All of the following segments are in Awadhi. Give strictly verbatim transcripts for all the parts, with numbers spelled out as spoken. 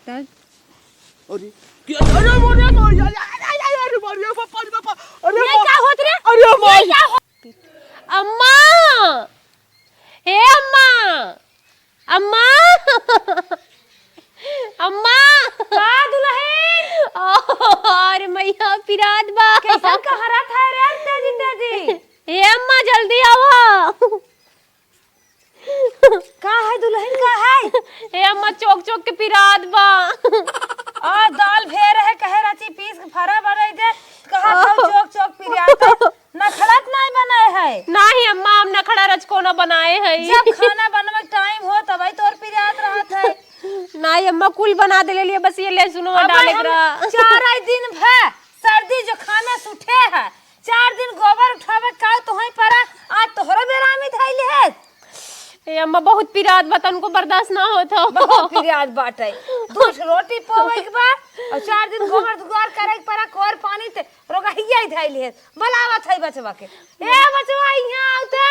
अरे, क्या, अरे, अरे, अरे, अरे, अरे, अरे, अरे, बाप रे, बाप, अरे, बाप, अरे, ये बाप, क्या होत रे? अरे, ये माई। क्या हो-, अम्मा! हे अम्मा! अम्मा! अम्मा! का दुलहिन? अरे मैया, पिरात बा। कैसन कहरत है रे, तेजी, तेजी? हे अम्मा, जल्दी आवा। का है दुलहिन, का है? हे अम्मा, चोक चोक के पिरात बा। आ, दाल भेर है, कहे राची पीस के फरा बनाई दे, कहा था चोक चोक पिरात है। नखड़ा त नाई बनाए है। नाही अम्मा, हम नखड़ा रच कोनो बनाए है। जब खाना बनवे के टाइम हो, तबही तोर पिरात रहत है। नाही अम्मा, कुल बना दे ले लिए, बस ये लहसुनवा अब डाले के हम रहा। चार दिन भर सर्दी जुकाम से उठे है, चार दिन गोबर उठावे का तोहई परा, आज तोहरो बेरामी धइले है। ए अम्मा, बहुत पिरात बा, तनको बर्दाश्त ना होत हो। बहुत पिरात बाटे। दू ठो रोटी पोवे के बा और चार दिन गोबर दुआर करे के परा, कोर पानी ते रोगहिया ही धइले है। बुलावत है बचवा के। ए बचवा, यहाँ आव ते।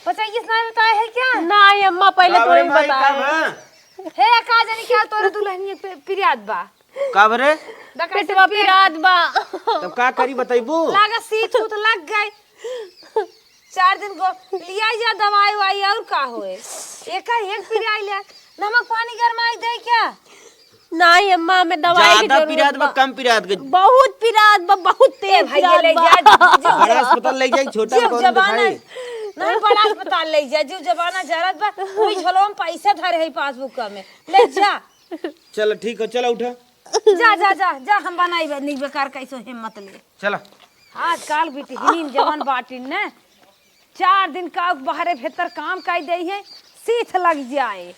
बचवा, ये ना बताए है क्या? नाही अम्मा, पहिले का तोरे रे माई, का बताए। बा? हे, का जानी क्या तोरे दुलहिनिया पे पिरात बा। का बरे? डकैत पेटवा पेट पिरात बा। तब का करी, बतैबू? लागा सीत उत लग गई। चार दिन को लिया जा दवाई वाई, और का होए? एका एक पिराई ले, नमक पानी गरमाई दे क्या? नाही अम्मा, हमें दवाई की ज्यादा जरूरत पिरात बा, बा। कम पिरात के? बहुत पिरात बा, बहुत ए तेज भाई, ये पिरात ले बा। जा, जीव बड़ा जबाना। अस्पताल ले जाए, छोटा जीव कौन जबाना। दिखाई? नहीं, बड़ा अस्पताल ले जा, जीव जबाना जरत बा, वही झोलवा में पैसा धरे है पासबुक में, ले जा। चल ठीक हो, चला उठा। जा, जा, जा, जा, हम बनाई बा, नहीं बेकार कैसो हिम्मत ले। चला। आजकल बिटिहनी में जवन बाटिन न, चार दिन का बहरे भीतर काम कई देई है, सीथ लग जाए,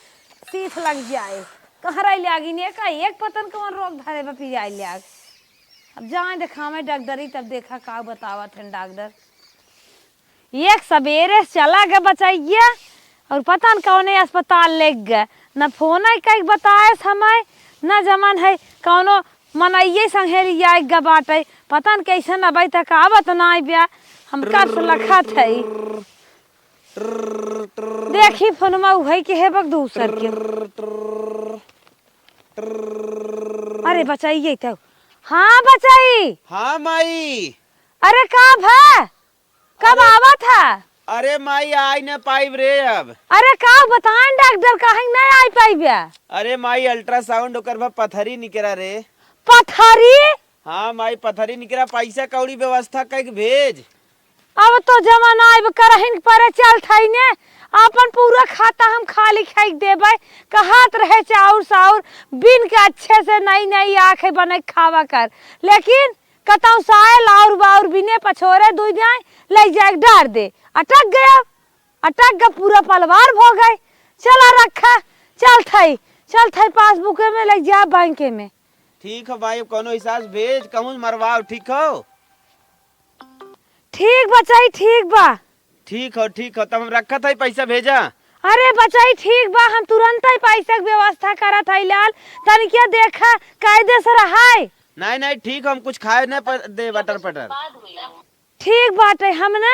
सीथ लग जाए। कहराई लागी ने का एक पतन कवन रोग धरे बा पिराई लाग। अब जाए देखावे डॉक्टरी, तब देखा का बतावत है डॉक्टर। एक सबेरे से चला गए बचैया और पता न कौने अस्पताल ले गए, न फोन आई कई बताए समय, न जमन है कौनो मनइये संहेली आए ग बाटे, पता न कैसे न अबै तक आवत ना आई ब्या, हम कब से लखत है। देखी फोनमा उहई के है बक दूसर के। अरे बचैया तो, हाँ बचई। हाँ माई। अरे का भा? कब अरे, आवत है? अरे माई, आई न पाइब रे अब। अरे का बताएं डॉक्टर, काहे न आई पाइब? अरे माई, अल्ट्रासाउंड ओकर भा पथरी निकरा रे। पथरी? हाँ माई, पथरी निकरा, पैसा कौड़ी व्यवस्था कइके भेज। अब तो जमाना आइब करहिन परे चल थई ने, आपन पूरा खाता हम खाली खाइक देबै। कहत रहे चाउर साउर बीन के अच्छे से नई नई आँखें बने खावा कर, लेकिन कतौ साए लाउर बाउर बिने पछोरे दुइ जाए, लइ जाए डार दे। अटक गया, अटक गया, पूरा पलवार भो गए। चला रखा, चल थई, चल थई पासबुके में लइ जा बैंके में। ठीक है भाई, अब कौनो हिसाब से भेज, कहूँ मरवाओ, ठीक हो? ठीक बचई, ठीक बा। ठीक हो, ठीक हो, तब हम रखत हई, पैसा भेजा। अरे बचई, ठीक बा, हम तुरंत ही पैसा के व्यवस्था करत हई लाल, तनिकिया देखा, कायदे से रहाय। नहीं, नहीं, ठीक हो, हम कुछ खाए न प-, दे बटर पटर। ठीक बाटे, हम न,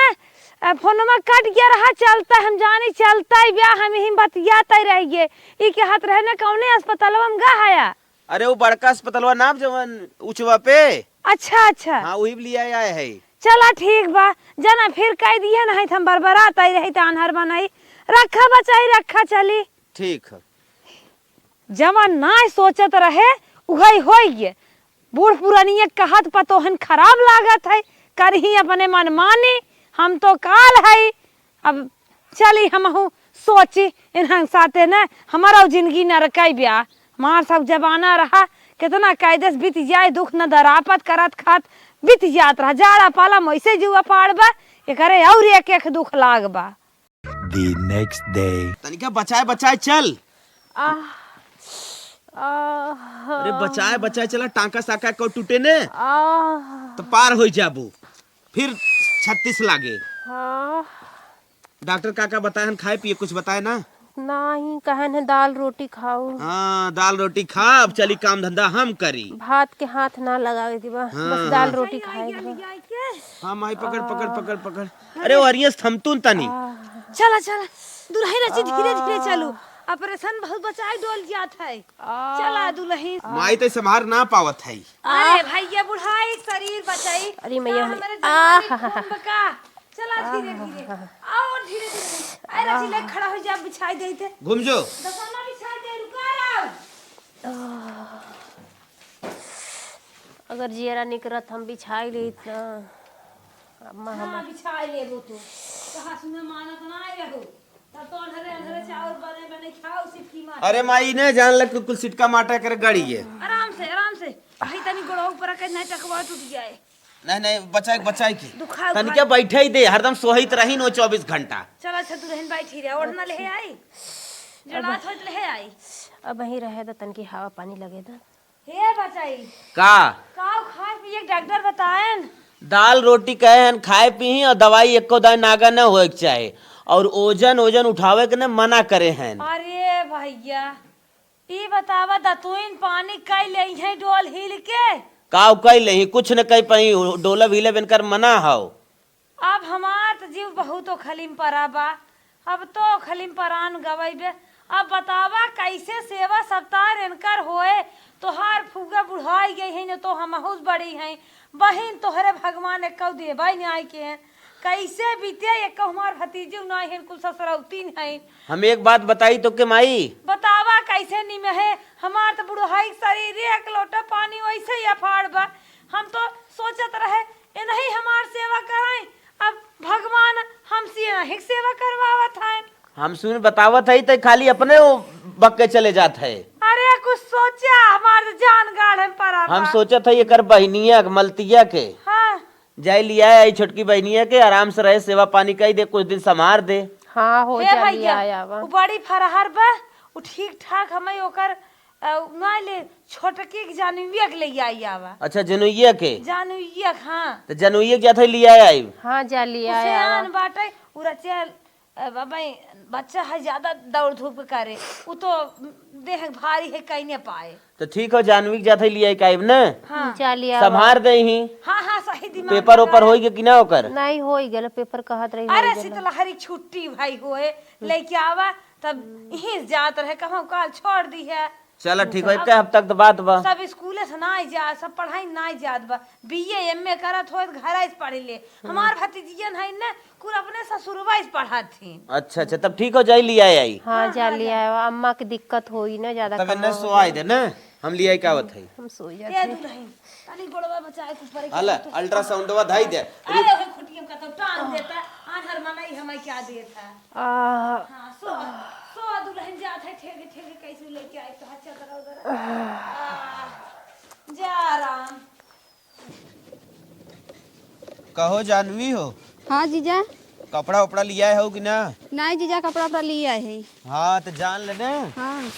अ, फोनमा कट गया रहा, चलता हम जानी, चलता ही ब्या, हम ही बतियाता ही रह गए। ई के हाथ रहे न, कौने अस्पतालवा में गा हया? अरे वो बड़का अस्पतालवा नाम जवन उचवा पे। अच्छा, अच्छा। हाँ, वही लिए आए है। चला ठीक बा, जना फिर कह दिए नहीं त हम बरबरात आई रही त आन्हर बनाई। रखा बचाई, रखा चली। ठीक है। जवन नाय सोचत रहे, उहई होई गे। बूढ़ पुरानिया कहत पतोहन खराब लागत है, करही अपने मनमानी, हम तो काल है। अब चली हमहू सोची, इन्हन साथे न हमारा जिंदगी नरकई ब्या। हमार सब जमाना रहा, कितना कायदे से बीत जाए, दुख न दरापत करत खात बीत जात रहा। जाड़ा पाला में ऐसे जुआ पाड़ बा, एकरे और एक एक दुख लाग बा। The next day। तनिका बचाए बचाए चल। आह, आह। अरे बचाए बचाए चला, टांका साका को टूटे ने। आह। तो पार हो जाबू। फिर छत्तीस लागे। हाँ। डॉक्टर का का बताए हन, खाए पिए कुछ बताए ना? नाही, कहन है दाल रोटी खाओ। हाँ, दाल रोटी खा, अब चली काम धंधा हम करी। भात के हाथ ना लगावे के बा, हाँ, बस दाल हाँ। रोटी खाए के बा। हाँ माई, पकड़, पकड़, पकड़, पकड़। अरे वो अरियस थमतुन तनी। चला, चला, दुलही रची, धीरे धीरे चलू। ऑपरेशन बहुत बचाई डोल जात है। आ। चला दुलहिन। माई तो संभार ना पावत है। अरे भैया, बुढ़ाई शरीर बचाई। अरे मैया, का हमरे जवानी खून बका। चला धीरे धीरे। और धीरे धीरे। अरे रची ले खड़ा हो जा, बिछाई देते। घूम जो। दसना बिछाई दे, रुका रहो। अगर जियरा निकरत हम बिछाई लेत ना। अम्मा हम हाँ, बिछाई लेबो तो। कहा सुने मानत ना आए रहो। तब तो अंधरे अंधरे चाउर बने बने खाओ, सिटकी मार। अरे माई, ने जान लग कुल सिटका माटा करे गाड़ी है। आराम से, आराम से। भाई तनी गोड़वा ऊपर के नहीं टकवा टूट जाए। नहीं, नहीं, बचाई, बचाई के। दुखाए, तनिका दुखाए। बैठे ही दे, हरदम सोहित रही नो चौबीस घंटा। चल अच्छा, दुलहिन बैठी रहे, ओढ़ना ले आई। जड़ा थोड़ ले आई। अब वहीं रहे द, तनकी हवा पानी लगे द। हे बचाई। का? का खाए पिए के डॉक्टर बताएन? दाल रोटी कहे हन खाए पीही और दवाई एको दाई नागा न होए के चाहे। और ओजन, ओजन उठावे के न मना करे हन। अरे भैया, ई बतावा, दतुइन पानी कई लेइहे डोल हिल के? काव कई लेही, कुछ न कई पाई, डोलब हिलब इनकर मना हव। अब हमार त जीव बहुत ओखली में परा बा, अब तो ओखली में परान गवइबे। अब बतावा, कैसे सेवा सत्कार इनकर होए? तोहार फुआ बुढ़ाई गई है, न तो हमहूस बड़ी हैं। बहिन तोहरे भगवान एक्कौ देबा न्याय के हैं। कैसे बीते, एक्कौ हमार भतीजी नाई हैं, कुल ससुरौतीन हैं। हम एक बात बताई तो के माई? बतावा कैसे निमहे, हमार तो बुढ़ाई के शरीर एक लोटा पानी वैसे ही अफाड़ बा। हम तो सोचत रहे, ए नहीं हमार सेवा कराई, अब भगवान हमसे नहीं सेवा करवावत हैं। हम सुन बतावत है तो खाली अपने वो बक्के चले जात है। अरे कुछ सोचा, हमार तो जान गाड़ है परा हम बा। सोचत है एकर बहिनिया के, मलतिया के। हाँ। जाई लिया आई छोटकी बहिनिया के, आराम से रहे, सेवा पानी कई दे, कुछ दिन संभार दे। हाँ, हो हे जा, भैया, लिया आवा। उ बड़ी फरहर बा, उ ठीक ठाक हमें ओकर, अ, ना ले, छोटकी के जानविया के ले आई आवा। अच्छा, जनोइया के? जानविया के, हाँ। तो जनोइया के जात है लिया आई। हाँ, जा लिया आवा। उसे आन बाटे, उ रचे अब भाई, बच्चा है, ज्यादा दौड़ धूप करे, उ तो देह भारी है, कहीं नहीं पाए। तो ठीक हो, जानवी के जात है, लिया के आइब न? हाँ। जा लिया संभार दे ही। हाँ, हाँ, सही दिमाग पेपर ओपर लगाया। होई के कि ना ओकर? नहीं, होई गेल, पेपर कहत रही, अरे, होई गेल। शीतलहरी छुट्टी भाई होए, लेके आवा, तब यहीं जात रहे, कहूँ काल छोड़ दी है। चला, ठीक हो, अब एक हफ्ता के तो बात बा। सब स्कूले से ना जा, सब पढ़ाई ना जात बा, बीए एमए करत होए, तो घर से पढ़ ले। हमार भतीजियन है न, कुल अपने ससुरवा से पढ़त थीन। अच्छा, अच्छा, तब ठीक हो जाई, लिया आई। हाँ, हाँ, जा हाँ, लिया जा। आवा, अम्मा के दिक्कत होई ना ज्यादा तब इन्हें कमाओ सोआई ना। दे ना, हम लिया आई का आवत है। हम सो ए जाते हैं। दुलहिन, तनी गोड़वा बचाए के ऊपर हला, के तो अल्ट्रासाउंडवा धाई दे। अरे, ओहे खुटियम का तो टांग देता, आन्हर मनई हमें क्या देता। आ, हाँ, सो, सो दुलहिन जात है, ठेके, ठेके कैसे लेके आए, तो अच्छा करो जरा। आ, जा राम। कहो जानवी हो। हाँ जीजा। कपड़ा उपड़ा लिया हो कि ना? नहीं जीजा, कपड़ा उपड़ा लिया है। हाँ, तो जान ले ना। हाँ।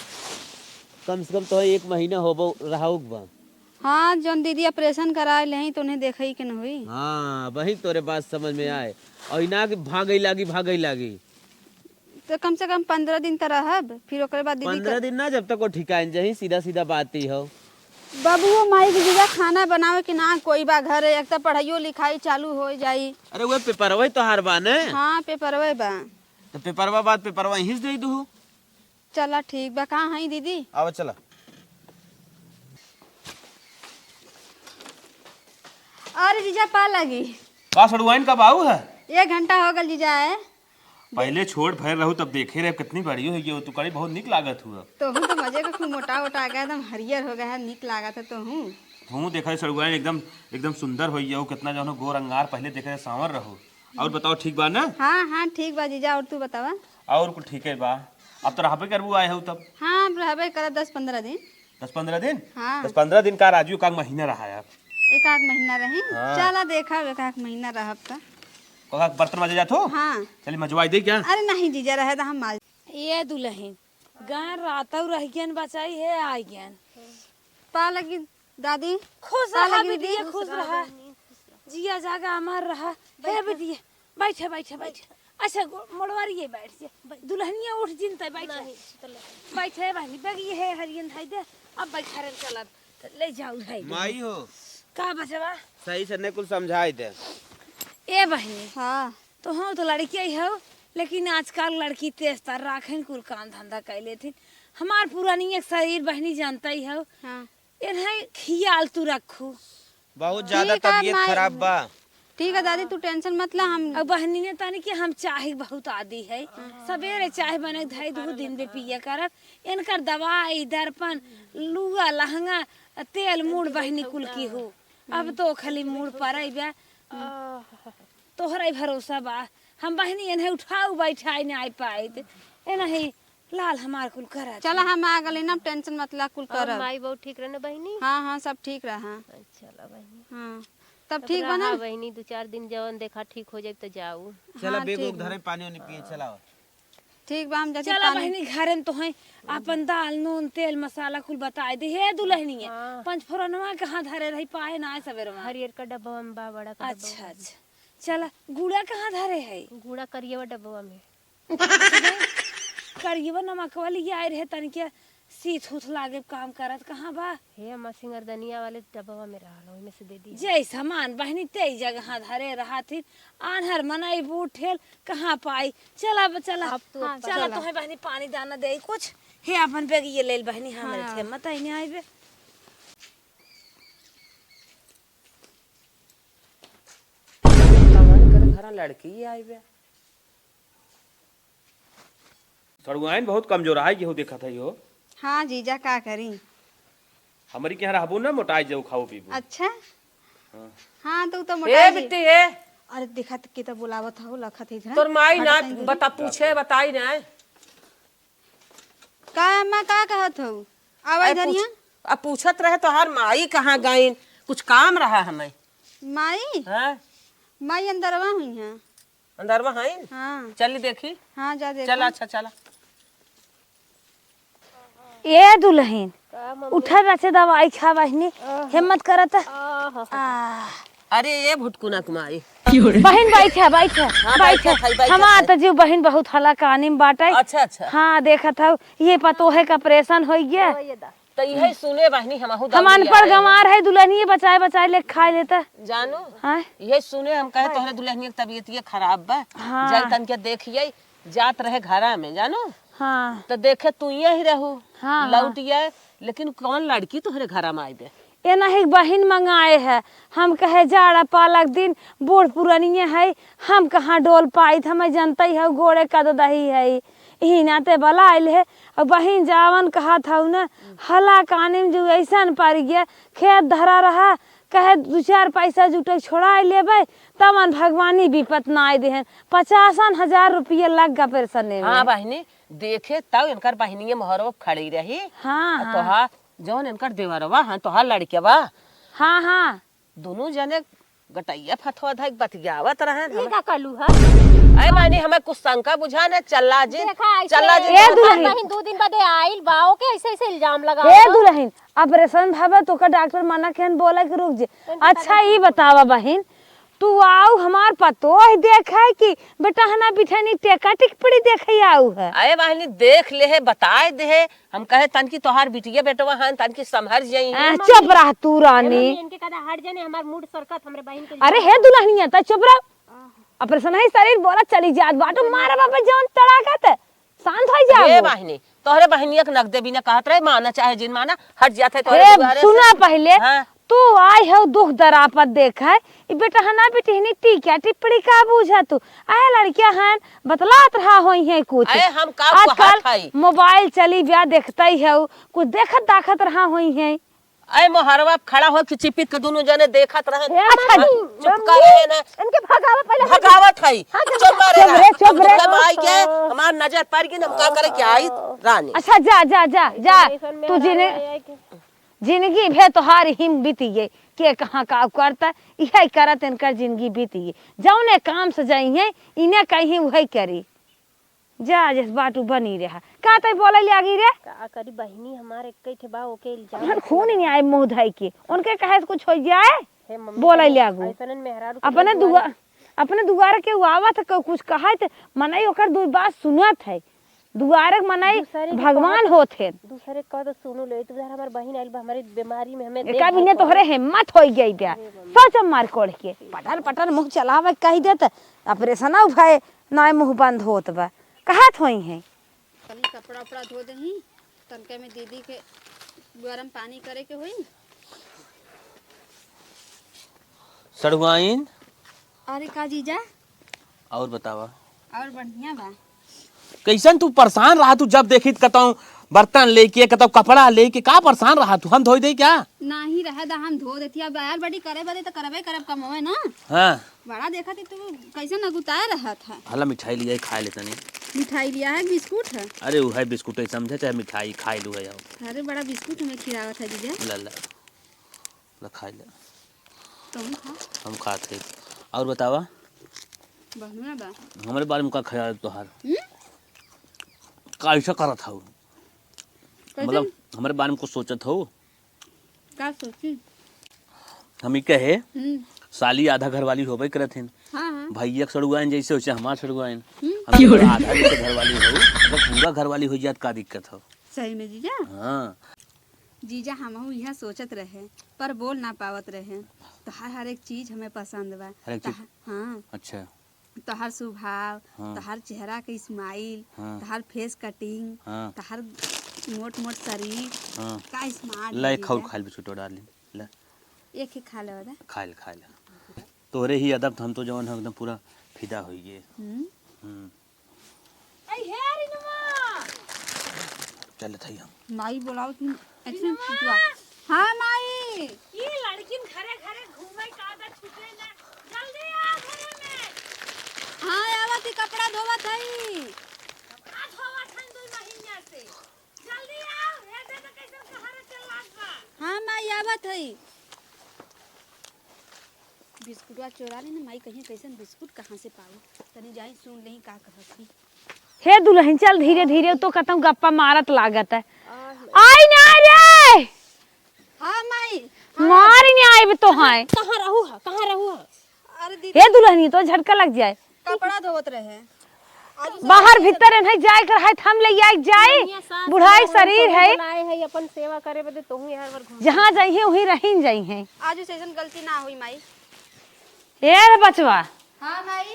कम से कम तो एक महीना होबो रहाउक बा। हाँ, जौन दीदी ऑपरेशन कराए लेही तो उन्हें देखई के न होई। हाँ, वही तोरे बात समझ में आए। और इना के भागई लागी, भागई लागी। तो कम से कम पन्द्रह दिन तो रहब, फिर ओकरे बाद दीदी पन्द्रह दिन ना, जब तक वो ठिकान जाही, सीधा सीधा बात ही हो। बाबू, वो माई के जीजा खाना बनावे के ना कोई बा घरे, एक तो पढ़ाइयो लिखाई चालू हो जाई। अरे वो पेपरवा तोहार बा ने? हाँ, पेपरवे बा। तो पेपरवा बाद पेपरवा यहीं से दे दू। चला ठीक बा, कहाँ हई दीदी? आवा चला। अरे जीजा, पा लगी। का सड़ुआइन का बाऊ है? एक घंटा हो गल जीजा है। पहले छोट भर रहू तब देखे रहे, कितनी बड़ी हो गई हो, तू कड़ी बहुत निक लागत हुआ। तोहू तो मजे का खूब मोटा वोटा आ गया, एकदम हरियर हो गया है, निक लागत है तोहू। तू देखा सड़ुआइन एकदम, एकदम सुंदर हो गई हो, कितना जानो गोर अंगार, पहले देखे रहे सांवर रहो। और बताओ ठीक बा ना? हाँ, हाँ, ठीक बा जीजा, और तू बतावा? और कुल ठीके बा। अब तो रहबे करबू आए हो तब। हाँ, अब रहबे करब दस पन्द्रह दिन। दस पन्द्रह दिन? हाँ। दस पन्द्रह दिन का राजू, एक आध महीना रहा यार। एक आध महीना रही? हाँ। चला देखब, एक आध महीना रहब त। कहा बर्तन माजे जात हो? हाँ। चली मजवाई दे क्या? अरे नहीं जीजा, रहे द हम माज। ए दुलहिन, गान रातौ रह गयन बचाई है, आ गयन। पा लगी दादी। खुश पा रहा लगी बिटिया, दीदी। खुश रहा। जिया जागा अमर रहा। हे बिटिया, बैठे, बैठे, बैठे। अच्छा, गो-, मोड़वारी ये बैठ जा। दुल्हनिया उठ जिन तै बैठे। नहीं, शीतल नहीं। बैठे बहनी, बैग ये है हरियन धाई दे। अब बैठा रहे चलब। तो ले जाऊ धाई दे। माई हो। का बचवा? सही से नहीं कुल समझाई दे। ए बहनी। हाँ। तो हम तो लड़की आई हो। लेकिन आजकल लड़की तेज तर्राक हैं, कुल काम धंधा कर लेथिन। हमार पुरानी एक शरीर बहिनी जानता ही हो, हाँ। इन्हें खियाल तू रखू। बहुत ज्यादा ठीक है, तबीयत माई। खराब बा। ठीक है दादी, तू tension मत ला, हम अब बहिनी ने तनी कि हम चाह बहुत आदी है, हाँ। सवेरे चाह बने धई दू दिन में पिया करत, इनकर दवाई दर्पण, लुआ लहंगा, तेल मूड़ बहिनी कुल की हो। अब तो खाली मूड़ पर आई बा। तोहरा ही भरोसा बा, हम बहिनी इन्हें उठाऊ बैठाई ना आई पाइत। ए नहीं, लाल हमार कुल करा चला, हम आ गले ना, tension मत ला, कुल और करब। माई बहू ठीक रहे ना बहिनी? हाँ, हाँ, सब ठीक रहा। अच्छा ला बहिनी। हाँ, तब तब ठीक बा ना? रहा बहिनी, दू चार दिन जवन देखा ठीक हो जाए तो जाऊ। चला, हाँ, बैग ठीक उग बा। धरे, पानी वानी पिए, चला। ठीक बा, हम जाती चला पानी। बहिनी, घरे में तो है अपन दाल, नून, तेल, मसाला कुल बताए दे। हे दुल्हनिया, हाँ। पंचफोरनवा कहाँ धरे रही, पाए ना आए सवेरवा। हरियर का डब्बा में बा, बड़ा का डब्बा अच्छा, में। अच्छा। चला, गुड़ा कहाँ धरे है? गुड़ा करियवा डब्बा में। करियवा नमकवा लिया आए रहे, तनिके सीत हुत लागे काम करत, कहाँ बा? हे अम्मा, सिंगरदनिया वाले डब्बवा में रहल, ओहिमे से दे दी। जय समान बहिनी, तेई जगह धरे रहा थी, आन्हर मनई बूढ़ ठेल कहाँ पाई? चला ब-, चला। अब तो हाँ, अपन चला चला। तोहे बहिनी पानी दाना दे कुछ। हे अपन बैग ये लेल बहिनी, हम हाँ। थे मत आइने आइबे। कवन कर घरा लड़की आइबे। सड़ुआइन बहुत कमजोर है, यहू देखत है हो। हाँ जीजा, का करी? हमरी के यहाँ रहबू ना, मोटाई जाऊ, खाऊ पीबू। अच्छा? हाँ। हाँ, तो उ तो ए मोटाई बिट्टी, ए। अरे देखा त के त बुलावत हो, लखत है घर। तोर माई ना हटा तनी दूरी। बता, पूछे, बताई ना। का अम्मा, का कहत हो? आवा अरे इधर पूछ-, यहाँ। अब पूछत रहे तोहार माई कहाँ गईन, कुछ काम रहा हमें। माई? हाँ। माई अंदरवा हुई हैं। अंदरवा हईन? हाँ। चली देखी। हाँ, जा देखा। चला, अच्छा, चला। ए दुल्हन, का मम्मी? उठा बच्चे, दवाई खा बहिनी, आहा। हिम्मत करत। आहा। आ। अरे ए भुटकुना कुमारी। बहिन बैठा, बैठा, हाँ, बैठा। बैठा, बैठा, हमार बैठा। त जीव बहिन बहुत हलाकानी में बाटे। अच्छा, अच्छा। हाँ, देखत हऊ, ये पतोहे का operation होइ गया। ओ, ये दा। त इहे सुने बहिनी, हमहू हम दौड़ी अनपढ़ आए हैं। गंवार है, दुल्हनिए बचाए बचाए ले खाए लेता। जानू, हाँ? इहे सुने हम कहे तोहरे दुल्हनिया के तबीयतिये खराब बा। हाँ। जाई तनके देखिए, जात रहे घरा में, जानू? हाँ। त देखे तू यही रहू, हाँ, हाँ। लौट आए, लेकिन कौन लड़की तोहरे घरा में आइबे? ए नहीं बहिन मंगाए है, हम कहे जाड़ा पालक दिन बूढ़ पुरनिये है, हम कहाँ डोल पाइत, हमें जनते है गोड़े कद दही है। इही नाते बलाइल है। और बहिन जावन कहत हऊ न, हलाकानी में जो ऐसन पड़ गया, खेत धरा रहा, कहे दू चार पैसा जुटे छोड़ाई लेबे, तवन भगवानी विपत ना आए देहन। पचासन हजार रुपया लग गा operation में। हाँ बहिनी, देखे तब इनकर बहिनिये मोहरवा खड़ी रही। हाँ, आ हाँ। तोहार जौन इनकर देवरवा हैं, तोहार लड़कवा। हाँ, हाँ। दुनू जने गटैया फतवा धइक बतियावत रहन। ई हम का कहलू ह? अरे मानी, हमें कुछ शंका बुझा न, चल्ला जी, देखा, ऐसे चल्ला जी, ए दुल्हन। बहिन दू दिन बदे आइल बा, ओके ऐसे ऐसे इल्जाम लगा ए दो। दुल्हन, operation भवे तो का डॉक्टर मना केहन बोला कि रुक जे। उनके अच्छा, पता ई नहीं। बतावा बहिन, तू आऊ हमार पतोह देखे कि बेटहना बिठनी टेका टिकपड़ी देखे आऊ है? अरे बहिनी, देख ले है, बताए दे है, हम कहे तनकी तोहार बिटिया बेटवा हन, तनकी संभर जाई आ, हैं। चुप रह तू ए रानी। मम्मी, इनके कहता हट जाने, हमार मूड सरकत, हमरे बहिन के अरे लिए। हे दुल्हनिया, त चुप रह। Operation है शरीर बोला चली जात बाटो, मारा बाबा जौन तड़ाकत। शांत हो जाओ। ए बहिनी, तोहरे बहिनिया के नगदे बिना कहत रहे, माना चाहे जिन माना, हट जात है तोहरे हे, दुआरे से। सुना पहिले, हाँ। तू आई हो दुख दरापत देखे, ई बेटहना बिटिहनी टीका टिप्पणी का बूझा तू? आए लड़किया हन, बतलात रहा होई है कुछ। अरे हम का आजकल कहत हई? मोबाइल चली ब्या, देखते ही हो, कुछ देखत दाखत रहा होई है। अरे मोहरवा खड़ा हो कि चिपित के दुनू जने देखत रहे। हे अच्छा। मम्मी, चुप मम्मी, करे है ना। इनके भगावा पहिले। भगावत हई। हाँ, चुप मारे चुप रहा। रे, चुप हम रे। दुल्हन आई के, हमार नजर पड़ गई, हम का करे के आई रानी। अच्छा, जा, जा, जा, जा। ऐसन में तू हमारे जिने-, आए आए के। जिंदगी भे तोहार हिम बीती गई। के कहाँ का करता, इहे करत इनकर जिंदगी बीती गई। जौने काम से जाई है, इन्हें कहीं उहे करी। जा, जस बाटू बनी रहा। का तै बोले लागी रे? का करी बहिनी, हमार एक्कै ठे बा, ओके इल्जाम हम खून ही नहीं आए मुंह धई के। उनके कहे से कुछ हो जाए? हे मम्मी, बोले तनी लागू। ऐसनन मेहरारू के अपने दुआ-, अपने दुआर के उ आवत है, कोई कुछ कहे त मनई ओकर दुई बात सुनत है। दुआरे के मनई दूसरे के भगवान कहत, होत है। दूसरे के कहत सुनू ले, तू यार हमार बहिन आइल बा, हमारी बीमारी में हमें एका देख बिने भाल तोहरे करे। हिम्मत होई गई बा। अरे मम्मी। सोच मार कोड़ के। पटर पटर मुँह चलावे कही देत, ऑपरेशन भय, नाय मुँह बंद होत बा। कहत होई है। तनी कपड़ा उपड़ा धो देही, तनके में दीदी के गरम पानी करे के होई। सड़ुआइन। अरे का जीजा? और बतावा। और बढ़िया बा। कैसन तू परेशान रहा तू, जब देखी त कतौ बर्तन लेके, कतौ कपड़ा लेके, का परेशान रहा तू? हम धोई दे क्या? नाही रहे दा, हम धो देती। अब आयल बड़ी करे बदे त करबे करब कमवे ना। हाँ। बड़ा देखा थी तू कैसे नगुताए रहत है। हला मिठाई लिया है, खा ले तनी। मिठाई लिया है, बिस्कुट है? अरे वो है बिस्कुट है, समझे चाहे मिठाई खाई लू है आओ। अरे बड़ा बिस्कुट हमें खिलावत है जीजा। ला ला, ला खा ले। तुम खा। हम खात है। और बतावा। बढ़िया बा। हमारे बारे में का ख्याल है तोहार? हम्म? का ऐसा करत हऊ? कैसे? मतलब हमारे बारे में कुछ सोचत हऊ? का सोची? हम ई कहे, हम्म। साली आधा घरवाली होबे करत हिन। हाँ, हाँ। भैया के सड़ुआइन जैसे, वैसे हमार सड़ुआइन। हम्म। हम तो आधा जैसे घरवाली हो, मतलब पूरा घरवाली हो जात, का दिक्कत हो? सही में जीजा? हाँ। जीजा, हमहू इहे सोचत रहे, पर बोल ना पावत रहे। तोहार हर एक चीज हमें पसंद बा। हर एक चीज? तोहार, हाँ। अच्छा। तोहार स्वभाव, हाँ। तोहार चेहरा के smile, हाँ। तोहार face cutting, हाँ। तोहार मोट मोट शरीर, हाँ। का smart ले, जीजा। खाऊ, खाइल बिस्कुट डार्लिंग, ले। एक ही खा ले बता। खाइल, खाइल। तोहरे ही अदब त हम तो जवन है एकदम पूरा फिदा होइए। हम्म। हम्म। आई हे रिनुआ। चलत हई हम। माई बोलाओ तुम। अच्छा, रिनुआ। हाँ माई। ई लड़किन घरे घरे घूमे का आदत छूटे ना। जल्दी आ घरे में। हाँ, आवत ही, कपड़ा धोवत हई। कपड़ा धोवत हई दो महीना से। जल्दी आओ, हे दे दे कैसन कहारे चल लाग बा। हाँ माई, आवत हई। बिस्कुटवा चोरा ले ना, माई कहीं कैसन बिस्कुट कहाँ से पाऊ। तनी जाई सुन लेही का कहत ही। हे दुल्हन, चल धीरे धीरे, तो कतौ गप्पा मारत लागत है। आ, आई ना रे। हाँ माई। मार ही नहीं आइब तो है। कहाँ रहू है, कहाँ रहू है? अरे दीदी। हे दुल्हनी, तो झटका लग जाए। कपड़ा धोवत रहे। आज उसे बाहर भीतर नहीं जाए कर है, हम ले आई जाए। बढ़िया सास बुढ़ाई बहू शरीर हमको है। बनाए है अपन सेवा करे बदे, तोहू यहाँ पर घूम। जहाँ जाइए वहीं रहीन जाइए। आज उसे ऐसन गलती ना हुई माई। ए रे बचवा। हाँ माई।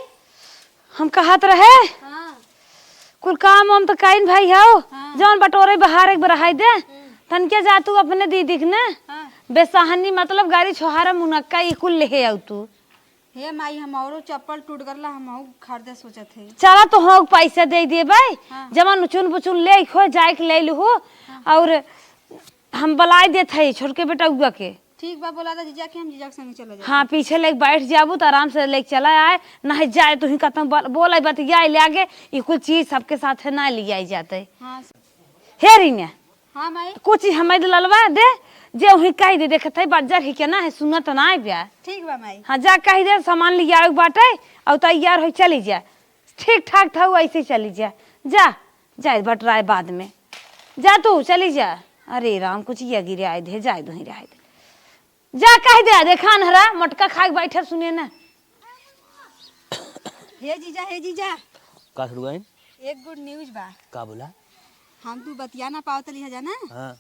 हम कहत रहे। हाँ। कुल काम हम तो काइन भाई हौ। हाँ। जौन बटोरे बहार एक बार रहाई दे। हम्म। तनके जा तू अपने दीदी के ने। हाँ। बेसहनी मतलब गाड़ी छोहारा मुनक्का ई कुल लेहे आऊ तू। हे माई, हम औरो चप्पल टूट गरला, हम औ खरीदे सोचत है। चला तो हो पैसा दे देबे। हाँ। जवन चुन बुचुन ले खो जाए के ले लुहु। हाँ। और हम बुलाए देत है छोटके बेटउआ के। ठीक बा, बोला दा जीजा के, हम जीजा के संगे चले जाए। हाँ, पीछे लेके बैठ जाबू तो आराम से लेके चला आए, नहीं जाए तो ही कतौ बोल-, बोले बतियाए ले आगे, ई कुल चीज सबके साथ है ना ले आई जाते। हाँ। हे रीने, हाँ माई। कुछ हमें ललवा दे, जे वही कह दे, देखत है बज्जर ही के ना है, सुनत ना है प्यार। ठीक बा माई। हाँ, जा कह दे, सामान लियावे के बाटे, और तैयार हो चली जा। ठीक ठाक था, ऐसे ही चली जा। जा, जाए बटराए बाद में। जा तू, चली जा। अरे राम, कुछ ये गिरे आए दे, जाए दो ही रहे दे। जा कह दे, देखा अनहरा, मोटका खाए के बैठे सुने ना। हे जीजा, हे जीजा। का सड़ुआइन? एक good news बा। का बोला? हम तू बतिया ना पावत लिहा जाना। हाँ।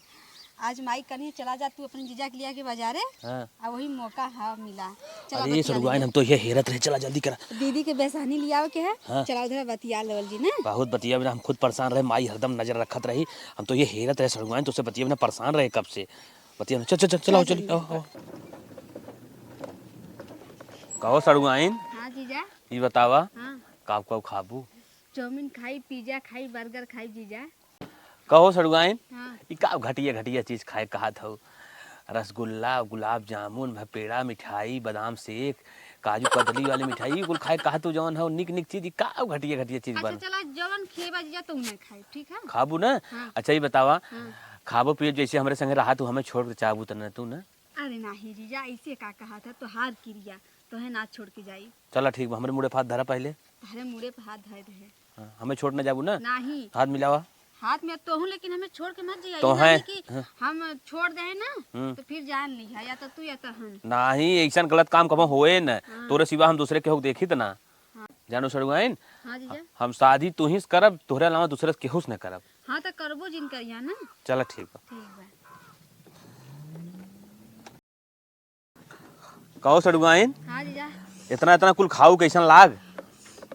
आज माई कनी चला जा तू अपने जीजा के लिया के बाजारे। हाँ। आ वही मौका हा मिला। चला अरे बतिया सड़ुआइन, लिया। हम तो ये हेरत रहे, चला जल्दी करा। दीदी के बेसहनी लियावे के है। हाँ। चला उधर बतिया लेवल जी ना। बहुत बतिया बिना हम खुद परेशान रहे, माई हरदम नजर रखत रही। हम तो ये हेरत रहे सड़ुआइन, तुझसे बतिया बिना परेशान रहे कब से। बतिया बिना, चल, चल, चल, चल, आओ, चल, चल, चल। आओ, आओ। कहो सड़ुआइन, हाँ जीजा। ई बतावा, हाँ। काव काव खाबू? चाउमीन खाई, पिज्जा खाई, बर्गर खाई जीजा। कहो सड़ुआइन, हाँ। ई का घटिया घटिया चीज खाए कहत हऊ? रसगुल्ला, गुलाब जामुन, भपेड़ा, मिठाई, बादाम शेक, काजू कतली वाली मिठाई, ई कुल खाए कहत हऊ जवन हऊ निक निक चीज, ई का घटिया घटिया चीज अच्छा, बन? चला जवन खेबा जीजा तू ना खाई, ठीक है? खाबू ना? हाँ। अच्छा ई बतावा, हाँ। खाबो पियो जैसे हमरे संगे रहा तू, हमें छोड़ के चाहबू त ना तू ना? अरे नाही जीजा, ऐसे का कहत है, तोहार किरिया, तोहे ना छोड़ के जाई। चला ठीक बा, हमरे मुड़े पे हाथ धरा पहले। तहरे मुड़े पे हाथ धरे रहे। हाँ, हमें छोड़ ना जाबू ना? नाही। हाथ मिलावा। हाथ में तो हूँ, लेकिन हमें छोड़ के मत जाइए। तो नाहीं है। कि हाँ। हम छोड़ दे ना, हम्म। तो फिर जान ली है, या तो तू या तो हम। नाही, ऐसन गलत काम कबो होए न। हाँ। तोरे सिवा हम दूसरे केहू देखी त ना। हाँ। जानो सड़ुआइन, हाँ जीजा। हम शादी तोही से करब, तोहरे अलावा दूसरे से केहू से न करब। हाँ, त करबो जिन करिया ना। चला ठीक बा। ठीक बा। कहो सड़ुआइन, हाँ जीजा। इतना इतना कुल खाऊ कैसन लाग?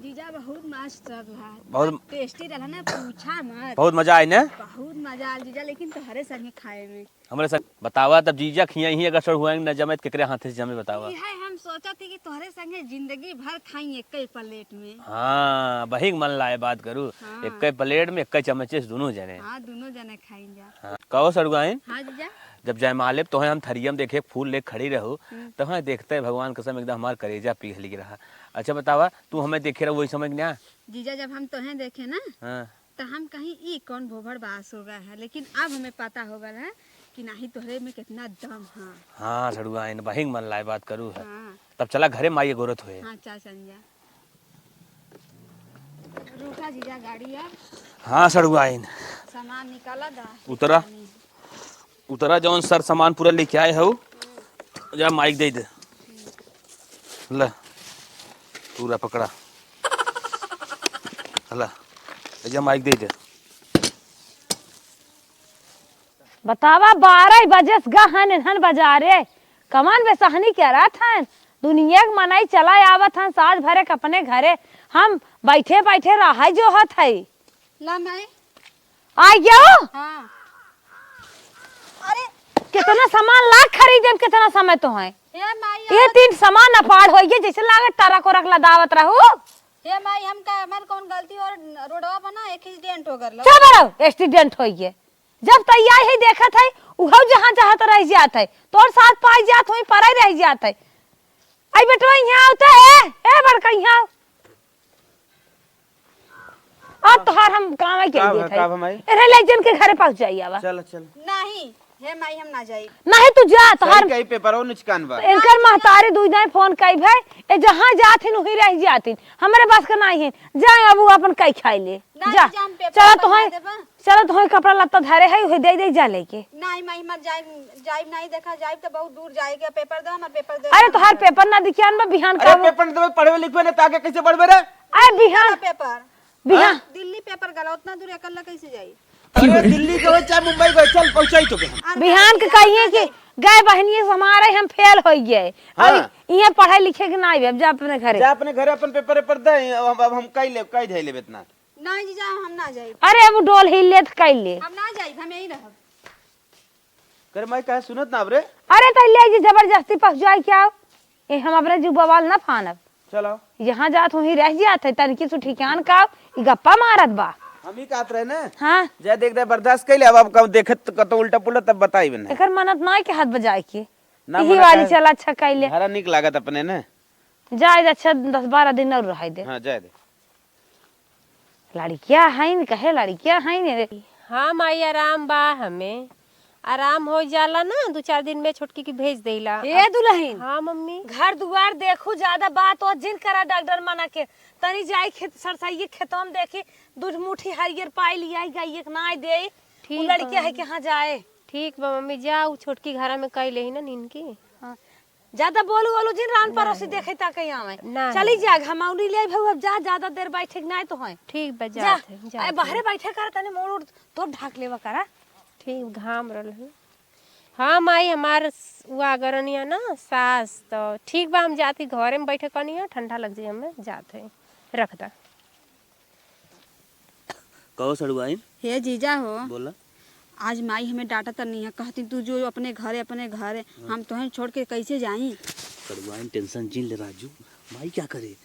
जीजा, बहुत मस्त रहल हा। बहुत tasty रहल ना, पूछा मत। बहुत मजा आई ना? बहुत मजा आल जीजा, लेकिन तोहरे संगे खाए में। हमरे संग बतावा तब जीजा खिया ही अगर सड़ुआइन न जमे त केकरे हाथे से जमे बतावा? इहे हम सोचत ही कि तोहरे संगे जिंदगी भर खाई एक्के plate में। हाँ, बहिक मन लाए बात करू। हाँ। एक्के plate में एक्के चम्मचे से दुनों जने। हाँ, दुनों जने खाई जा। हाँ। कहो सड़ुआइन? हाँ जीजा। जब जयमाले तोहे हम थरिया में देखे फूल ले खड़ी रहू, हम्म। तब हाँ देखते भगवान कसम एकदम हमार करेजा पिघल गया रहा। अच्छा बतावा, तू हमें देखे रहू वही समय के ना? जीजा, जब हम तोहे देखे ना, हाँ। त हम कहीं, "ई कौन भोभड़ बास हो गया है?" लेकिन अब हमें पता हो गया है कि नाही, तोहरे में कितना दम है। हाँ, सड़ुआइन, बहिक मन लाए बात करू है। हाँ। तब चला घरे, माई गोरत होए। हाँ, चल संजा। रुका जीजा, गाड़ी अब। हाँ, सड़ुआइन। सामान निकाला दा। उतरा। उतरा, जौन सर सामान पूरा लेके आए हो, जा माई के दे दे। ला, पूरा पकड़ा। ला, जा माई के दे दे। बतावा, बारह बजे से गहन इन्हन बाजारे, कमान बेसहनी करत हन। दुनिया के मनई चला आवत हन, साँझ भरे के अपने घरे, हम बैठे बैठे रहे जो हत हई। ला माई। आ गयो? हाँ। अरे, कितना सामान ला खरीदे में कितना समय तो है। हे माई, ये यार। तीन सामान अपार हो गए, जैसे लागत ट्रक ओरक लदावत रहू। हे माई, हम का, हमार कौन गलती और रोडवा पर ना accident हो गल। चुप रहो, accident हो गए। जब तैयार ही देखत है, उहौ जहाँ चाहत रह जात है, तोर साथ पाई जात हुई, पराई रह जात है। आई बेटवा, यहाँ आवते है, ए बड़का, यहाँ आओ। अब तोहार हम काम है क्या का देत है? का भाई? अरे ले जन के घरे पहुँच जाई आवा। चल, चल। नहीं, हे माई, हम ना जाई। नहीं तू जा, तोहार सही कही, पेपरवा नुचकान बा। इनकर महतारी दू जाए फोन कई भाई, ए जहाँ जात हिन वहीं रह जात हिन, हमरे बस का नहीं है। जा अब वो अपन कई खाई ले। ना जा, जा, हम पेपर चला बनवा तोहे, देबा। चला तोहे कपड़ा लत्ता धरे है, उहे दे दे जा लेके। नहीं माई, मत जाई, जाई नहीं, देखा जाई तो बहुत दूर जाए के, पेपर दो, हमार पेपर दो, अरे हम तोहार पेपर ना दिखियान बा बिहान अरे का वो। पेपर देबे, पढ़बे लिखबे ना, ताके कैसे बढ़बे रे? अरे बिहान। पेपर। बिहान। हाँ? दिल्ली पेपर गला, उतना दूर अकेला कैसे जाई? अरे दिल्ली गए चाहे मुंबई गए, चल पहुंचाई तो के हम। अरे बिहान के कहिए कि गए बहनिए से हमारे हम फेल हो गए। हाँ। अब इहे पढ़े लिखे के ना आइबे, अब जा अपने घरे। जा अपने घरे अपन पेपर वेपर दे, अब, अब हम कई ले, कई धै लेबे इतना। नहीं जीजा, हम ना जाई। अरे अब डोल ही लेत कई ले। हम ना जाई, हम यहीं रहब। करे माई काहे सुनत ना अब रे? अरे तो ले जी जबरदस्ती पहुंच जाए क्या? ए हम अपने जू बवाल ना फानब। चलो। यहाँ जात हुई रह जात है, तनकी सु ठिकान का ई गप्पा मारत बा। हम ही कहत रहे ना। हाँ। जा देख दे बर्दाश्त कैले, अब, अब कब देखे त कतो उल्टा पुल्टा तब बताई बने। एकर मनत ना के हाथ बजाए के। ना यही मना वाली काहे? चल अच्छा कैले। हरा निक लागत अपने ने। जाए दे, अच्छा दस बारह दिन और रह दे। हाँ, जाए दे। लड़किया हईन, कहे लड़किया हईन रे। हाँ माई, आराम बा हमें। आराम हो जाला ना, दू चार दिन में छोटकी के भेज देला। ए दुल्हन। हाँ मम्मी। घर दुआर देखू, ज्यादा बात ओत जिन करा डॉक्टर मना के। तनी जाई खेत, सरसैये खेतवा में देखी, दू मुट्ठी हरियर पाई लियाई, गाइए के नाई देई। उ ठीक लड़किया बा। है कि हाँ जाए। ठीक बा मम्मी, जा उ छोटकी घरा में कई लेही ना नीन की। हाँ। ज्यादा बोलू बोलू जिन रान परोसी देखे ताके आवे। ना, चली ना। जा, घमाउनी ले भाऊ, अब जा, ज्यादा देर बैठे के नाई तो है। ठीक बा, जा। जात है, जात है। बाहरे बैठे कर तनी मोड़ उड़ तो ढाक लेवा करा। ठीक, घाम रहल है। हाँ माई, हमार स-, उ आगरनिया ना सास, तो ठीक बा, हम जाती घरे में बैठे कनिया, ठंडा लग जाई हमें, जात है, रख दा। कहो सड़ुआइन। हे जीजा हो। बोला। आज माई हमें डांटा तनी है, कहती तू जो अपने घरे, अपने घरे, हाँ। हम तोहें छोड़ के कैसे जाई? सड़ुआइन tension जिन ले राजू, माई क्या करे?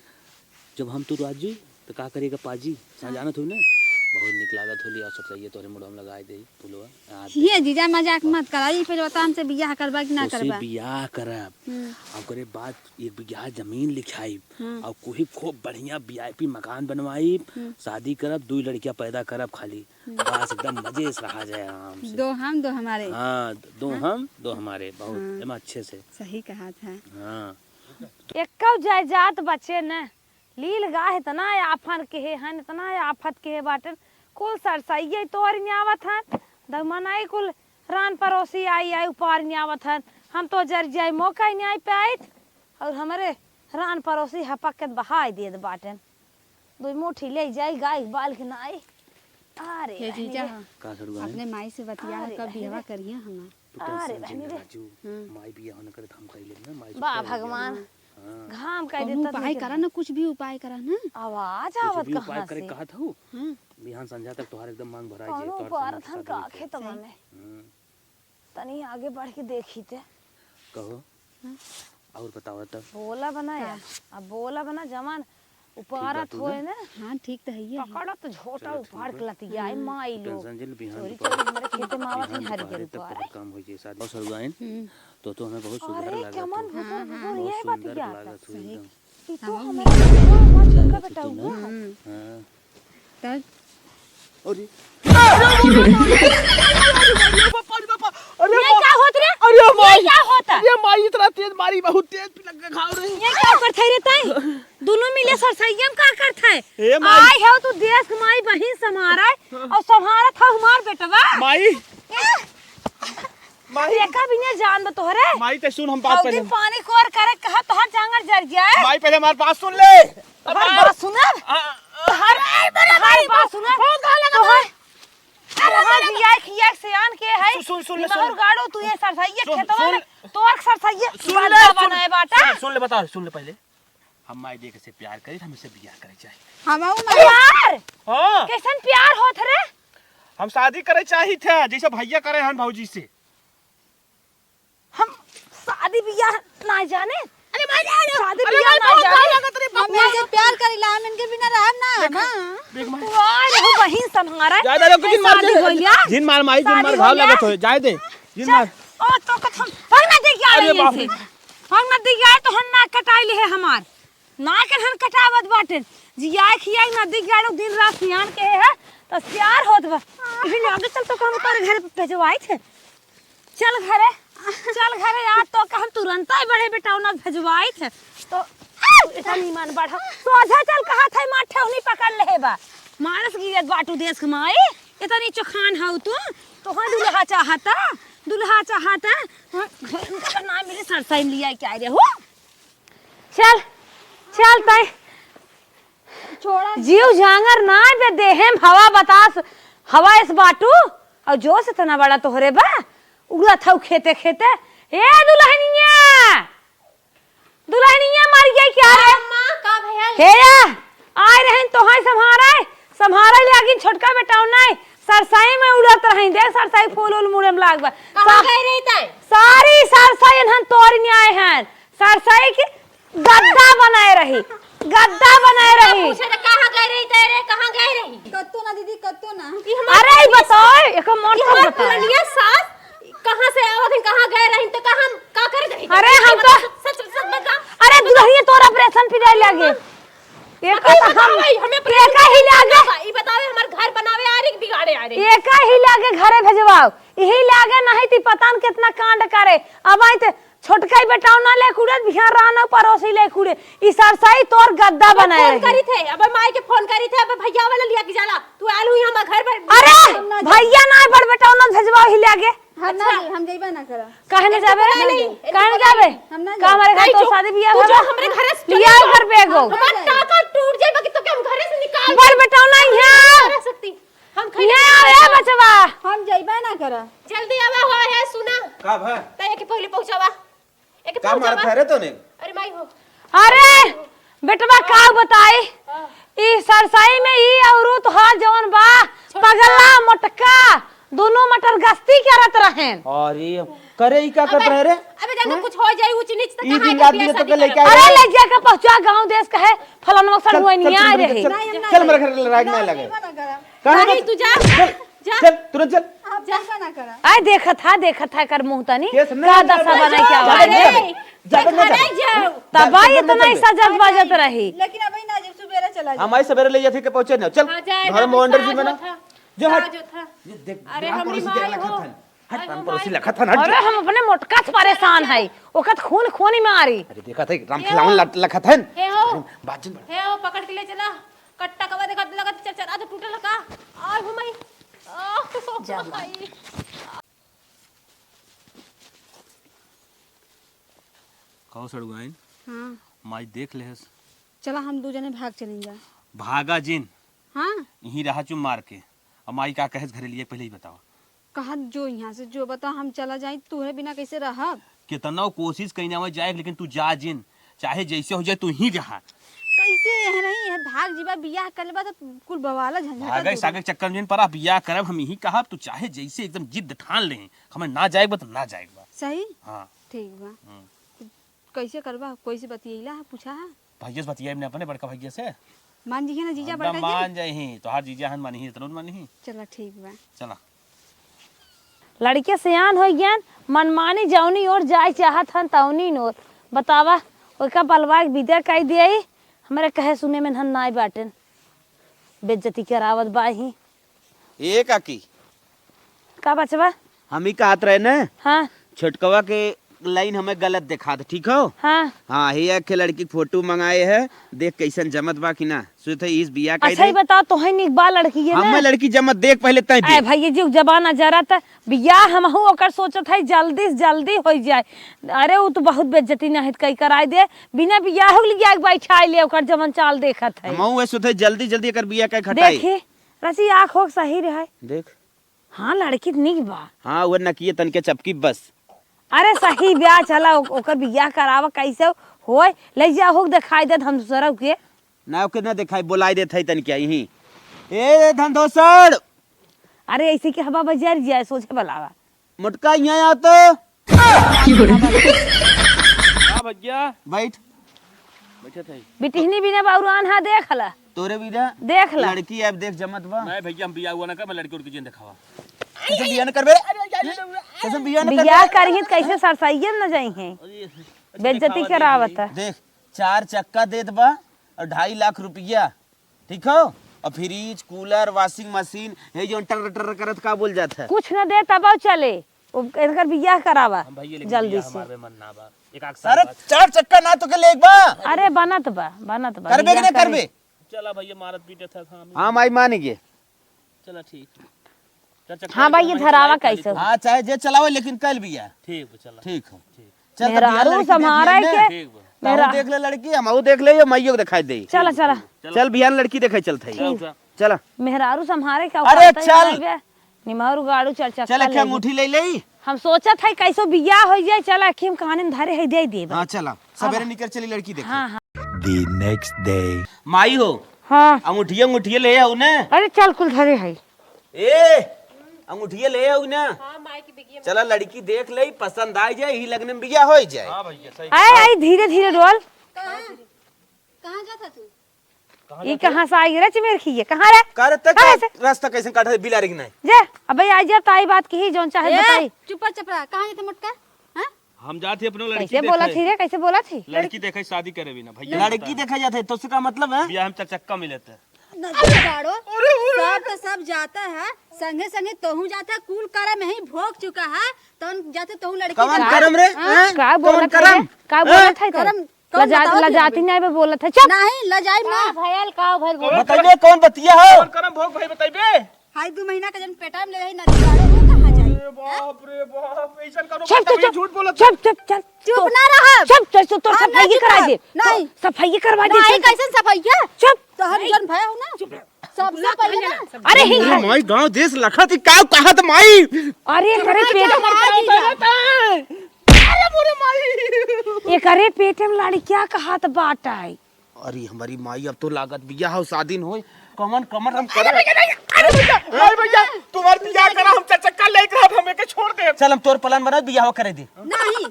जब हम तू राजू, तो का करेगा पाजी? हाँ। जानत हो ना, बहुत निक लागत होली, और सब सही है, तोहरे मुड़वा में लगाए दे फुलवा। आ, ये जीजा मजाक मत करा, ई पहले बता हमसे बियाह करबा कि ना करबा? बियाह करब। हम्म। ओकरे बाद एक बीघा जमीन लिखाई, हाँ। और कोई खूब बढ़िया VIP मकान बनवाई, हम्म। शादी करब, दो लड़कियां पैदा करब खाली। हम्म। बस एकदम मजे से रहा जाए आराम से। दो हम, दो हमारे। हाँ, दो हाँ। हम, दो हमारे, बहुत हाँ। एकदम अच्छे से। सही कहा था। हाँ। एक्कौ जायदाद बचे न, लील गाह इतना आफन के हे हन, इतना आफत के हे बाटन, कुल सरसैये तोर न्यावत हन, दमनाई कुल रान परोसी आई, आई उपार न्यावत हन, हम तो जर जाई मौका ही न्याय पे आइत, और हमरे रान परोसी हपक के बहाई देत बाटन। दुई मुट्ठी ले जाई गाय बाल के नाई। अरे हे बहनी जीजा, रे। का सड़ुआ है? अपने माई से बतिया अरे कब बहनी बियाह रे। करिया हमार। तू अरे tension बहनी जिन ले रे। राजू, हाँ। माई बियाह होने करे तो हम कह लेब ना, माई बा चुप कर भगवान। हाँ। घाम का कौनो देता उपाय नहीं करा ना, कुछ भी उपाय करा ना। आवाज कुछ आवत भी उपाय कहाँ करे से? कहत हूँ। हाँ। बिहान संझा तक तोहार एकदम मांग भराई जाए, कौनो तोहार उपाय सामान रखन के का साथ खेतवा लेके। में? हाँ। तनी आगे बढ़ के देखी ते। कहो। हाँ। और बताओ तब। बोला बना का? यार, अब बोला बना जवान ठीक बा उपारत तू होए ना। ना। हाँ, ठीक तो है ये है। पकड़ा तो झोटा चलो, ठीक उपाड़ बा। के लतिया, हाँ। माई तू लोग। Tension जिन, बिहान चोरी दोपहर, चोरी हमारे खेते में आवत बिहान हैं हरियर दोपहरे तक उपारे। तोहर काम हो जाए शादी। और सड़ुआइन, हम्म। तो, तो हमें बहुत सुघर अरे, लागत कमन हो। भुसुर हाँ, भुसुर हाँ। ये बहुत सुंदर बतिया लागत हो सही। एकदम। ई तो हाँ, हमारे हाँ। छोटका बेटा हुआ। हम्म। हाँ। तब? अरे। अरे ये माई। क्या होत रे? अरे ये माई। क्या होता? अरे माई, इतना तेज मारी, बहुत तेज लग गया घाव रे। ये क्या करत है रे तै? दोनों मिले सरसैया में का करत है? ए माई। आई है तू देश के माई बहिन संभारे और संभारत है हमार बेटवा। माई। ए! माई। एका बिना जान बा तोहरे? माई, ते सुन हम बात पहले। दिन पानी कोर करे कहा तोहर जांगर जर जाए। माई, पहले हमार बात सुन ले। तोहर बात सुनब? आ, आ, तोहर, अरे, बड़ा तोहर भाई, बात सुनब? बहुत गाल लगा तोहर, तोहर। अरे, अरे, जिया खिया के सियान के है। सुन, सुन, सुन ले, सुन। गाड़ो तू ये सरसैया सुन, खेतवा सुन। में, तोर सरसैया सुन ले, सुन। बनाए बाटा। सुन, सुन ले, बता, सुन ले पहले। हम माई देख से प्यार करी, हम इसे बियाह करे चाही। हम आऊ माई। प्यार? हाँ। कैसन प्यार होत रे? हम शादी करे चाही थे, जैसे भैया करे हन भौजी से। हम शादी बियाह ना जाने। अरे माई, अरे, शादी अरे बियाह माई, ना बहुत जाने। गाल लागत रे, हम बाप रे। इनसे प्यार करीला, हम इनके बिना रहब ना, देख, माँ। देख माई। वाह, रहू बहिन संभारा। जा, जा, जा, ए, जिन मार शादी दे। होइया। जिन मार माई, जिन शादी मार घाव होइया। लागत होए, जाए दे। जिन चल, मार। ओ, तो कथम, भाग ना दे क्या अरे रही बाप इनसे। रे। भाग ना दे क्या, तो हम ना कटाई ले है हमार। ना के हम कटावत बाटे। जिया खिया ना दे क्या दिन रात सियान के है, तो सियार होत बा। इही लागे चल तो हम तोरे घर पे भेजवाई थे। चल घरे, चल घरे यार, तो का हम तुरंत ही बड़े बेटौना भेजवाइत है। तो, आउ, इतना नीमन बढ़ा। सोझा चल कहा था, मार ठेहुनी पकड़ ले बा। मारस गिरत बाटू देश के माई, इतनी चोखान हऊ तू, तो हाँ दुल्हा चाहता, दुल्हा चाहता। हाँ, घर में तो ना मिले, सरसई में लिया क्या रे हो? चल, चल तय। छोड़ा। जीव जांगर ना बे, देहे में हवा बतास, हवा इस बाटू, और जोश इतना बड़ा तोहरे बा, उड़त हऊ खेते खेते। ए दुल्हनिया, दुल्हनिया मर गई क्या रे? अम्मा, का भयल? हे या, आए रहन तोहाई संभारे, संभारे लागिन छोटका बेटौना, सरसई में उड़त रही, देख सरसई फूल उल मुड़े में लाग बा। कहाँ सा-, गए रही तय? सारी सरसई इन्हन तोड़ न्याय हन, सरसई के गद्दा बनाए रही, गद्दा बनाए रही। पूछे त कहाँ गए रही तय रे, कहाँ गए रही? कत्तो ना दीदी, कत्तो ना। ई हमार अरे, ई पुरनिया बताओ, सास, एकर मन ई सब हमार बताओ। पुरनिया सास कहाँ से आवत हैं, कहाँ गए रही, तो कहाँ हम का करे रही? अरे, हम तो सच, सच बता। अरे, दुल्हनिया तोर operation पिराए लागे। ये बताओ, का हम, बताओ, हमें ये का ही लागे। ई बताओ, हमार घर बनावे आ रही कि बिगाड़े आ रही? ये का ही लागे घरे भेजवाओ। यही लागे नहीं ती पता न कितना कांड करे। अब आई ते छोटका ही बेटौना लेके उड़े, बिहान राना पड़ोसी लेके उड़े। ई सरसई तोर गद्दा बनाए फोन रही। करी थे, अब माई के फोन करी थे, अब भैया वाला लिया के जाला। तू आलू ही हमार घर पर अरे, भैया ना बड़ बेटौना भेजवाओ ही लागे। हम ना अच्छा। जाई, हम जइबे ना करब। काहे ना इनको जाबे? बोला नहीं, इनको काहे ना बोला जाबे? नहीं। हम ना का जाई। हमारे घर नहीं, तो जो, शादी बियाह तू जो होगा? हमरे घर से लिया चली घर पे एगो। हमार टाका टूट जाए, बाकी तो के हम घरे से निकाल बड़ बेटौना नहीं है। रह सकती। हम खइले ये ना आवे खाई। बचवा। हम जइबे ना करब। जल्दी आवा हो है, सुना। का भा? त एके पहिले पहुंचावा। एके का पहुंचावा। मारत है रे तोने? अरे माई हो। अरे, बेटवा का बताई? हाँ। ई सरसई में ई औरत हा जवन बा, छोटका। पगला, मोटका, दोनों मटर गश्ती करत रहेन। अरे, करे ई का करत रहे रे? अबे जाने कुछ हो जाई, ऊंच नीच त ई कहाँ दिन के रात बियाह में तो शादी लेके करब? आए अरे, रहे। ले जाके पहुंचा गांव देश कहे, फलानवा चल, सड़ुआ चल, नहीं आ चल, रहे। चल, नहीं, हम चल, ना चल, हमारे जाएब। घर लड़ाई नहीं लगे। हम ना करब। काहे नहीं, मत-, तू जा। चल, जा। चल, तुरंत चल। आप जइबे ना करब। आय, देखत हा, देखत हा, कर मुंह तनी। केस नहीं का दशा बना, क्या ज्यादा बात नहीं है? चल। ज्यादा नहीं चल। तब आई इतना ही सजत बजत रही। लेकिन अबही ना, जब सुबेरे चला जाए। हम आई सवेरे ले जाते के पहुंचे ना। चल, हाँ, जाए घर ना, में अंडर जी में ना। साज होता। जो हट। साज होता। ये देख, अरे, राम हमरी पड़ोसी के माई लखत हो। हन। हट, अरे, राम पड़ोसी माई। लखत हन, हट। अरे, हम अपने मोटका से परेशान है। ओकत खून खून ही मारी। अरे, देखा था, राम ए खिलावन हो। लट-, लखत हन। ए हो। अरे, बात जिन बड़। ए हो, पकड़ के ले चला। कट्टा कवा देखा, लगत चरचरा तो टूटल का। आय हो माई। आह, जा माई। माई। कहो सड़ुआइन। हाँ। माई देख लेहस। चला, हम दू जने भाग चलें जा। भागा जिन। हाँ। यहीं रहा चुप मार के। अब माई का कहेस घरे लिए, पहिले ही बतावा। कहत जो यहाँ से जो, बता हम चला जाई, तोहरे बिना कैसे रहब? केतनो कोशिश कइना जाए, लेकिन तू जा जिन, चाहे जैसे हो जाए, तू ही रहा। कैसे है नहीं है, भाग जीबा, बियाह कर लेबा तो कुल बवाला झंझट भागे दूर। सागे के चक्कर में जिन परा, बियाह करब हम यहीं कहब, तू चाहे जैसे एकदम जिद ठान ले, हमें ना जाए बा तो ना जाए बा। सही? हाँ। ठीक बा। हम्म। कैसे करबा, कोई से बतियैला है, पूछा है? भैया से बतियाई ने, अपने बड़का भैया से। मान जी है ना जीजा, हम बड़का जी? मान जाई ही, तोहार जीजा हन मानी ही, इतना मानी ही। चला ठीक बा। चला। लड़के सियान होइ गयन, मनमानी जौनी ओर जाए चाहत हन तौनी ओर। बतावा, ओका बलवा के विदा कइ दियाई, हमरे कहे सुने में हन नाई बाटेन। बेइज्जती करावत बा ही। ए काकी। का बचवा? हम ही कहत रहे न। हाँ। छोटकवा के लाइन हमें गलत देखात, ठीक हो? हाँ। हाँ, हे एक लड़की के फोटो मंगाए है, देख कैसन जमत बा कि ना। सोचत है इस बियाह कइ अच्छा, ही दे। बताओ, तोहे निक बा लड़की है ना? हमें लड़की जमत देख पहले तय ए दे। भैया जी, जमाना जरा त बियाह हमहू ओकर सोचत है, जल्दी से जल्दी होइ जाए। अरे, उ तो बहुत बेइज्जती नहीं कई कराए दे, बिना बियाह हो लिया के बैठाए ले, ओकर जमन चाल देखत है। हमहू ऐसे सोचत है, जल्दी जल्दी एकर बियाह कइ खटाई। देखी, रची आँख होक सही रहे। देख। हाँ, लड़की त निक बा। हाँ, वो नकिए तनके चपकी बस। अरे सही ब्याह चला, ओ-, ओकर बियाह करावा, कैसे होय, ले जा, होक देखाई देत हम दूसरा के। ना, ओके ना देखाई, बोलाई देत है तनके यहीं। ए धनदोसड़! अरे ऐसे के हवा बजार जाए, सोझे बुलावा। मोटका यहाँ आ तो। हाँ भैया। बैठ। बैठे थे। बिटिहनी बिना बाउरान हा देख ला। तोरे बिना देख ला। लड़की अब देख जमत बा। नहीं भैया, हम बियाह हुआ ना कर, मैं लड़की उड़की जिन देखावा। कैसे बियाह न करबे रे? कैसे बियाह न बियाह करबे? करही त कैसे सरसाइए न जाई है। अरे, अच्छा बेइज्जती देखावा करावत नहीं। है। देख, चार चक्का देत बा और ढाई लाख रुपया, ठीक हो? और फ्रिज, कूलर, वॉशिंग मशीन, ये जो टर टर करत का बोल जात है? कुछ न दे तब चले। ओ, इनकर बियाह करावा हम भैया, लेकिन जल्दी बियाह से। हमारे में मन ना बा। एक आध साल अरे बाद। चार चक्का ना तो के ले एक बा। अरे बनत बा, बनत बा, करबे कि बियाह ना करे। करबे? चला भैया, मारत पीटत है, हाँ, हम हाँ, माई मान गए। चला ठीक। चार चक्का हाँ लेके भाई, ये हमारे धरावा चलाई खाली कैसे हो? तो। हाँ, चाहे जे चलावे, लेकिन कल बियाह। ठीक बा, चला। ठीक हो। ठीक। चल, तो बिहान मेहरारू लड़की देख संभारे लिया ना। के, ठीक बा। तहू मेहरा- देख ले लड़की, हम देख ले, यो माइयो के दिखाई दे। चला, चला। चल, बिहान लड़की देखे चलत है। ठीक। चला। मेहरारू संभारे का अरे, औकात है चल। नहीं बे। निमहर गाड़ू चार चक्का चल, एक ले अंगूठी ले ले। हम सोचत है कैसो बियाह हो जाए, चल, अखी हम काने में धरे है, दे देब। हाँ, चला। सवेरे निकल चली लड़की देखे। हाँ, हाँ। The next day। माई हो। हाँ। अंगूठिया, अंगूठिया ले आओ ने। अरे, चल, कुल धरे है। ए, अंगूठिया ले आओ ना। हाँ, माई की बिगिया में। चला, लड़की देख ले, पसंद आ जाए, ही लगने में बियाह हो जाए। हाँ भैया, सही। आए, आए, धीरे धीरे डोल। कहाँ? कहाँ जाता तू? ई कहाँ से आई रे चिमेर खिए? कहाँ रे? का रे, ते कहाँ का से? रास्ता कैसे काट है, बिलारी के नहीं? जे, अबे आ जा, ताई बात की ही, जौन चाहे ए, बताई। चुप चपरा, कहाँ जाता मोटका? हाँ? हम जात ही अपने लड़की कैसे बोला देखे। थी रे, कैसे बोला थी? लड़की देखे, शादी करे बिना भैया। लड़की देखा जात है, तो उससे का मतलब है? बियाह हम चार चक्का मिले थे। नदी गाड़ो, सब तो सब जाता है, संगे संगे तोहू जाता है, कुल करम यही भोग चुका है, तौन जाते तोहू लड़की कवन देखा। करम रे? हाँ? हैं? का कवन बोलत है करम? रे? का हैं? बोलत है तो? करम, कौन लजा-, बताओ लजाती तुम? नहीं बे बोलत है, चुप। नहीं, लजाई ना। का भयल, का भयल बोलत है? बताइबे कौन बतिया हो? कौन करम भोग भाई बताइबे? हाय, दू महीना का जन पेटा में ले रही नदी गाड़ो, वो कहाँ जाई? अरे बाप रे बाप, ऐसन करो चुप, बात चुप, नहीं, चुप। झूठ बोलत चुप, है। चुप, चुप। चुप तोर, ना रहब। चुप, चुप, चुप, तोर हम सफाई नहीं करा चुप दे। रहब। नहीं। तो सफाई करवा दे, नहीं, चुप। कैसन सफाइया? चुप। तो हम नहीं। जन भय हो ना। चुप। सबसे पहले ना। अरे, ही अरे है। माई, गांव देश लखत ही का कहत माई? अरे, करे पेट। अरे, बुरे माई। एकरे पेट में लड़किया कहत बाटै। अरे हमारी माई, अब तो लागत बियाह हो शादी न होय, कमन कमन हम अरे करे। भैया, नहीं, अरे भैया, भाई भैया, तुम्हार बियाह करा, हम चार चक्का लेके रहब, हम एके छोड़ देब। चल, हम तोर plan बनाई, बियाह करे दे। नहीं,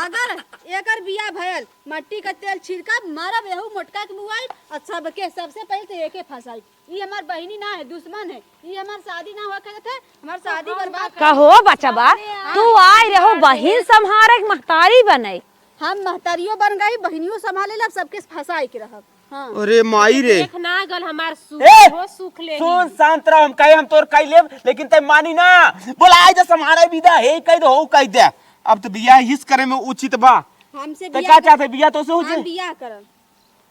अगर एकर बियाह भयल, मट्टी का तेल छिड़का, मारब एहू मोटका के मुआई, और सबके, सबसे पहले तो एके फंसाई। ई हमार बहिनी ना है, दुश्मन है। ई हमार शादी ना होके देते, हमार शादी बर्बाद कर कहो बचवा, अरे यार। तू आई रहो बहिन संभारे के महतारी बने। हम महतारियो बन गई, बहिनियो संभाले ला, अब सबके फंसाई के रहब। हाँ। अरे माई रे। देख ना गल हमार सुख, ए! हो सुख ले सुन, ली। शांत रह, हम कहे हम तोर कई लेब, लेकिन तै मानी ना। बोला, "आई जा, संभारे विदा, हे कह दे, हो कह दे।" अब तो बियाह हिस करे में उचित बा। हमसे तै बियाह का कर-, चाहते, बियाह तो से हो हम जे? बियाह करब।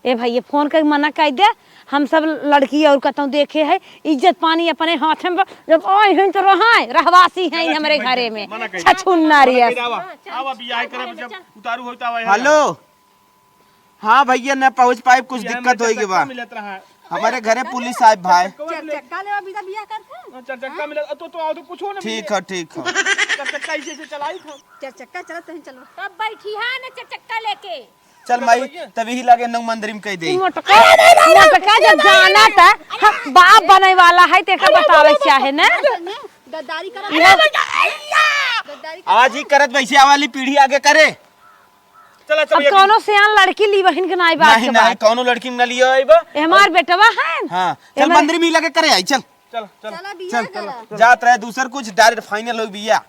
ए भाई, ये फोन करके मना कर दे, हम सब लड़की और कतौ देखे है, इज्जत पानी अपने हाथ में बा, जब आए हैं तो रहाए, रहवासी हैं चला, हमरे ठीक है, घरे में, मना कर दे। छछुन्ना मना रे। कर दे, आवा, आवा, बियाह करब, जब उतारू होई त आवा यहाँ। हेलो। हाँ भैया, न पहुँच पाइब, कुछ बियाह में दिक्कत होई के बा। मिलत रहा। हमारे घरे पुलिस आए भाई। चार चक्का लेवा बिना बियाह करके? हाँ, चार चक्का मिला, तो, तो, तो कुछ हो ना ठीक मिले। है, ठीक है। चार चक्का इसे, इसे चलाई था। चार चक्का चला, तहीं चलो। तब बैठी है ना चार चक्का लेके। चल माई, तब यही लागे नौ मंदिर में कह दे। मोटका, मोटका जब जाना था, हाँ, बाप बने वाला है, तेका बतावे चाहे ना। गद्दारी करत यह गद्दारी करत आज ही करत वैसे वाली पीढ़ी आगे करे। चला, चला, अब ये कौनो सियान लड़की ली बहिन के नाई बात नहीं, के नहीं, बात। कौनो लड़की न लियो आइबा। ए, हमार बेटवा है। हाँ, ए, चल हमारे मंदिर में ही लगे करे आई, चल। चल, चल। चला बियाह चल, करा। जात रहे दूसर कुछ, direct final हो बिया।